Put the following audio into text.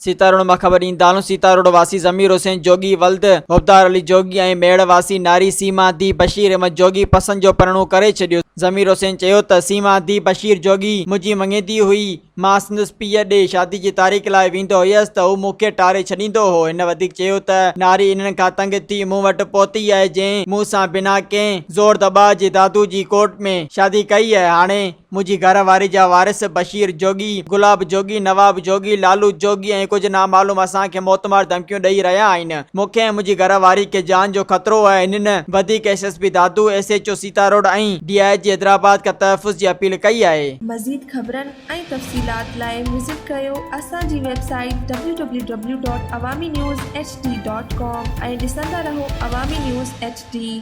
سيتاروڊ مان خبر ڏيندا هلون سيتاروڊ واسي ضمير حسين جوڳي ولد حبدار علي جوڳي ۽ ميهڙ واسي ناري سيما ڌي بشير احمد جوڳي پسند جو پرڻو ڪري ڇڏيو. ضمير حسين چيو ته سيما ڌي بشير جوڳي منهنجي مڱيندي هئي، مان سندس پيء ڏي شادي جي تاريخ لاء ويندو هيس ته هو مون کي ٽاري ڇڏيندو هو. هن وڌيڪ چيو ته ناري انهن کان تنگ ٿي مون وٽ پهتي آهي جنهن مون سان بنا ڪنهن زور دٻاء جي دادو جي ڪورٽ ۾ شادي ڪئي آهي هاڻي منهنجي گهر واري جا وارث بشير جوڳي، گلاب جوڳي، نواب جوڳي، لالو جوڳي ۽ ڪجهه نامعلوم اسان کي موتمار ڌمڪيون ڏئي رهيا آهن. مون کي ۽ منهنجي گهر واري کي جان جو خطرو آهي. هنن وڌيڪ S S P Dadu, S H O Sita road ۽ D I G Hyderabad کان تحفظ جي اپيل ڪئي آهي. مزيد خبرن ۽ تفصيلات لاء وزٽ ڪريو اسان جي website W W W dot Awami news H D dot com ۽ ڏسندا رهو عوامي نيوز ايڇ ڊي.